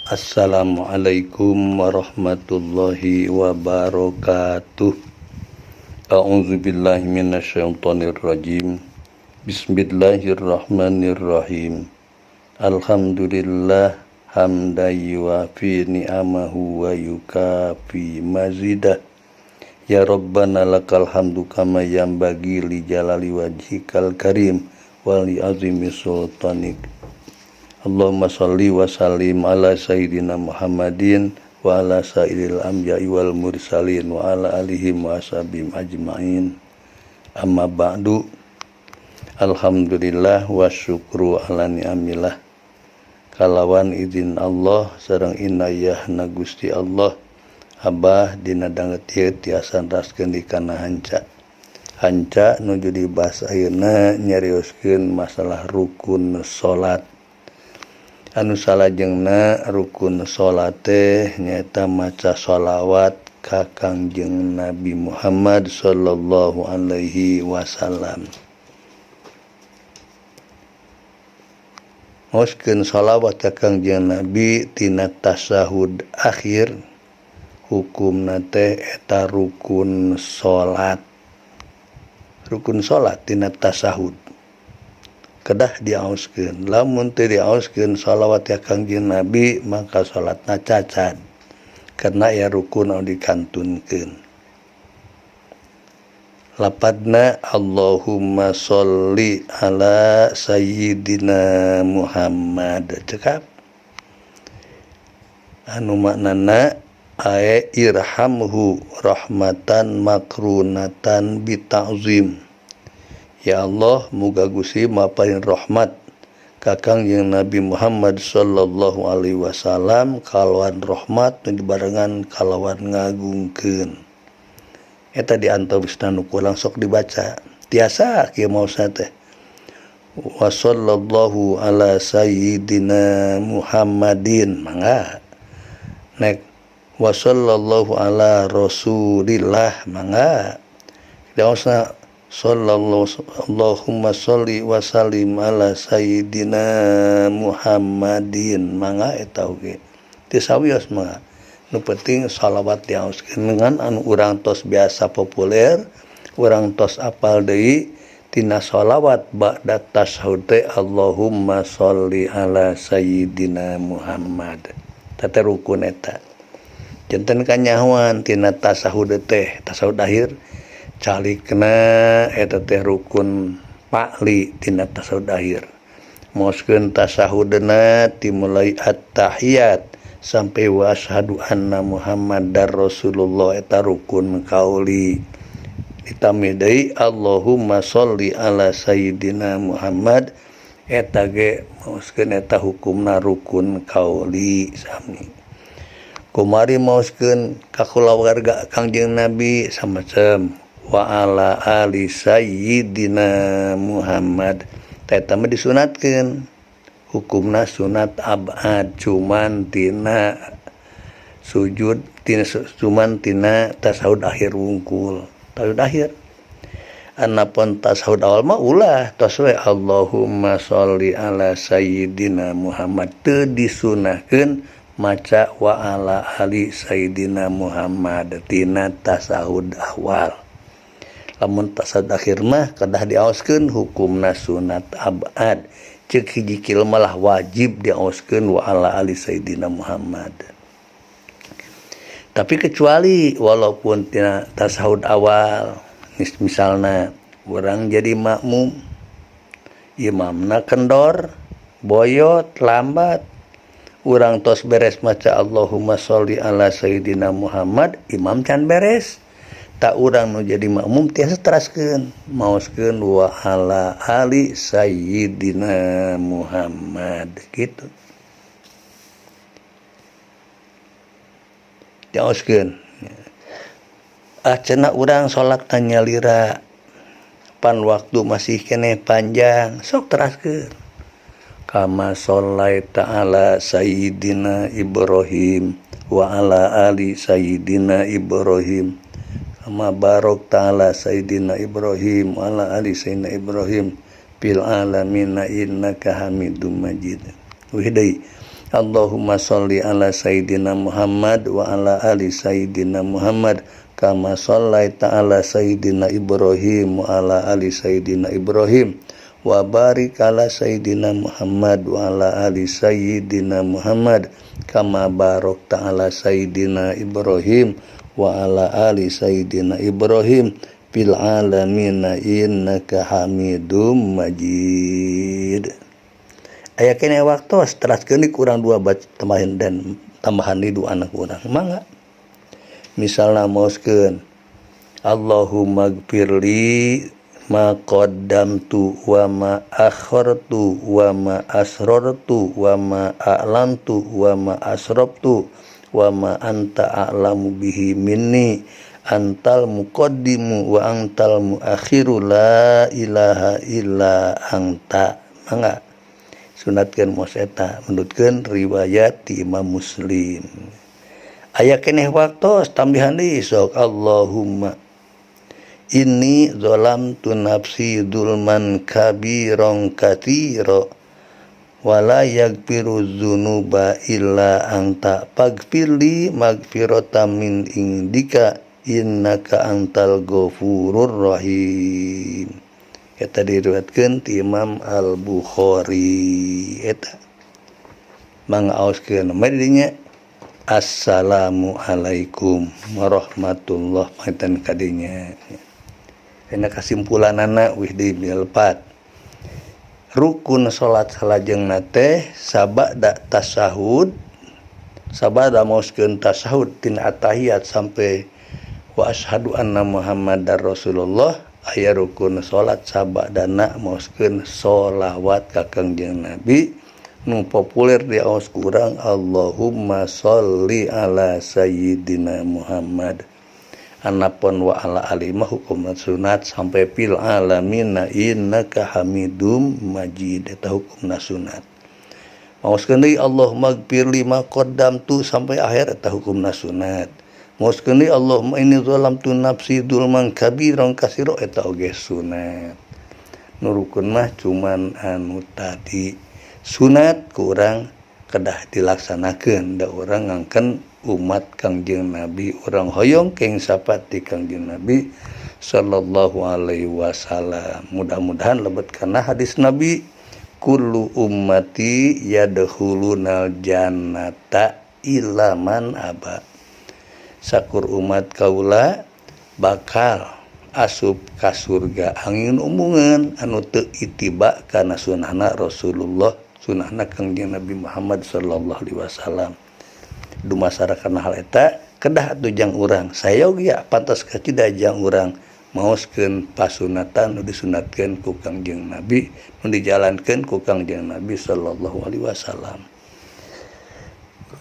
Assalamualaikum warahmatullahi wabarakatuh. A'udzu billahi minasyaitonir rajim. Bismillahirrahmanirrahim. Alhamdulillah hamdan yuwafi ni'amahu wa yukafi mazidah. Ya Rabbana lakal hamdu kama yanbaghi li jalali wajhikal karim wa li azimi sultanik. Allahumma shalli wa sallim ala sayyidina Muhammadin wa ala sairil anbiya'i wal mursalin wa ala alihim wa ashabihim ajmain. Amma ba'du. Alhamdulillah wa syukru ala ni'amillah. Kalawan izin Allah sareng inayahna Gusti Allah, Abah dina danget ieu tiasa neraskeun di kana hanca. Hanca nuju dibahas ayeuna nyarioskeun masalah rukun salat. Anu salajengna rukun salat teh nyaeta maca shalawat ka Kangjeng Nabi Muhammad sallallahu alaihi wasallam. Maoskeun shalawat ka Kangjeng Nabi tina tasyahud akhir hukumna teh eta rukun salat. Rukun salat tina tasyahud kedah diaoskeun. Lamun teu diaoskeun shalawat ka Kangjeng Nabi maka salatna cacat karena aya rukun anu dikantunkeun. Lapadna Allahumma sholli ala sayyidina Muhammad cekap anu maknana ae irhamhu rahmatan makrunatan bita'zim. Ya Allah, muga Gusti maparin rahmat ka Kangjeng Nabi Muhammad sallallahu alaihi wasallam kalawan rahmat nu dibarengan kalawan ngagungkeun. Eta diantowisna nu kurang sok dibaca. Tiasa kieu maosna teh. Wa sallallahu ala sayyidina Muhammadin mangga. Nek wa sallallahu ala rasulillah mangga. Diaosna sallallahu Allahumma sholli wa sallim ala sayyidina Muhammadin mangga eta oge. Teu sawios mah. Nu penting shalawat diaoskeun dengan anu urang tos biasa populer, urang tos apal deui tina shalawat ba'da tasyahud teh Allahumma sholli ala sayyidina Muhammad. Eta teh rukun eta. Janten kanyahoan tina tasyahud teh, tasyahud akhir calikna eta teh rukun pa'li tina tasyahud akhir. Maoskeun tasyahudna dimulai at-tahiyat sampai wa asyhadu anna Muhammadar Rasulullah eta rukun kauli. Ditambah deui Allahumma sholli ala sayyidina Muhammad eta ge maoskeun eta hukumna rukun kauli sami. Kumari maoskeun ka kulawarga Kangjeng Nabi samacem wa ala ali sayyidina Muhammad. Eta mah disunatkeun. Hukumna sunat abad cuman tina sujud tina cuman tina tasyahud akhir wungkul. Tasyahud akhir. Anapun tasyahud awal mah ulah tos we Allahumma sholli ala sayyidina Muhammad teu disunahkeun maca wa ala ali sayyidina Muhammad tina tasyahud awal. Lamun tasyahud akhir mah kedah diaoskeun hukumna sunat abad. Ceuk hiji kil malah wajib diaoskeun wa ala ali sayyidina Muhammad. Tapi kecuali walaupun tina tasyahud awal, misalna urang jadi makmum, imamna kendor, boyot, lambat, urang tos beres maca Allahumma sholli ala sayyidina Muhammad, imam can beres. Tak urang nu jadi makmum tiasa teraskeun maoskeun wa ala ali sayyidina Muhammad gitu. Diaoskeun. Ah cenah urang salat nyalira pan waktu masih keneh panjang sok teraskeun. Kama shallaita ala sayyidina Ibrahim wa ala ali sayyidina Ibrahim. Kama barakta ala sayyidina Ibrahim wa ala ali sayyidina Ibrahim fil alamina innaka Hamidum Majid. Wih deui. Allahumma sholli ala Sayyidina Muhammad wa ala ali Sayyidina Muhammad kama shallaita ala Sayyidina Ibrahim wa ala ali Sayyidina Ibrahim wa barik ala Sayyidina Muhammad wa ala ali Sayyidina Muhammad kama barakta ala Sayyidina Ibrahim wa ala ali Sayyidina Ibrahim fil alamina innaka Hamidum Majid. Aya keneh waktos teraskeun deui kurang dua baca tambahan dan tambahan deui dua anak urang mangga. Misalna maoskeun Allahumma gfirli ma qaddamtu wa ma akhartu wa ma asrartu wa ma a'lantu wa ma asraftu wa ma anta a'lamu bihi minni antal muqaddimu wa antal muakhiru la ilaha illa anta. Mangga sunatkeun mos eta menurutkeun riwayat ti Imam Muslim. Aya keneh waktos tambihan deui sok Allahumma inni zalamtu nafsi dzulman kabiran katsira wala yaghfiru dzunuba illa anta faghfirli maghfiratan min indika innaka antal ghafurur rahim. Eta diriwayatkeun ti Imam Al-Bukhari. Eta mangga aoskeun mah dinya. Assalamualaikum warahmatullahi wabarakatuh kadinya. Dina kasimpulanana wih deui lepat. Rukun salat salajengna teh sabada tasahud, sabada maoskeun tasahud tina atahiyat sampai wa asyhadu anna Muhammadar Rasulullah, aya rukun salat sabadana maoskeun sholawat ka Kangjeng Nabi nu populer di aos kurang Allahumma sholli ala sayyidina Muhammad. Anapun wa ala ali mah hukum sunat sampai fil alamina innaka Hamidum Majid eta hukumna sunat. Maoskeun deui Allahumma gfirli ma qaddamtu sampai akhir eta hukumna sunat. Maoskeun deui Allahumma inni zalamtu nafsi dzulman kabiran katsira eta oge sunat. Nu rukun mah cuman anu tadi sunat ku urang kedah dilaksanakeun da urang ngangken umat Kangjeng Nabi, urang hoyong keng sapati Kangjeng Nabi sallallahu alaihi wasallam. Mudah-mudahan lebet kana hadis Nabi kullu ummati yadkhulunal jannata illa man aba. Sakur umat kaula bakal asup ka surga angin umungan anu teu itiba kana sunahna Rasulullah, sunahna Kangjeng Nabi Muhammad sallallahu alaihi wasallam. Dumasar kana hal eta kedah atuh jang urang sayogia pantas kacida jang urang maoskeun pasunatan nu disunatkeun ku Kangjeng Nabi, nu dijalankeun ku Kangjeng Nabi sallallahu alaihi wasallam.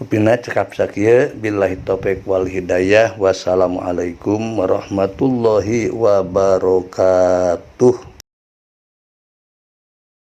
Rupina cekap sakieu, billahi taufik wal hidayah, wassalamualaikum warahmatullahi wabarakatuh.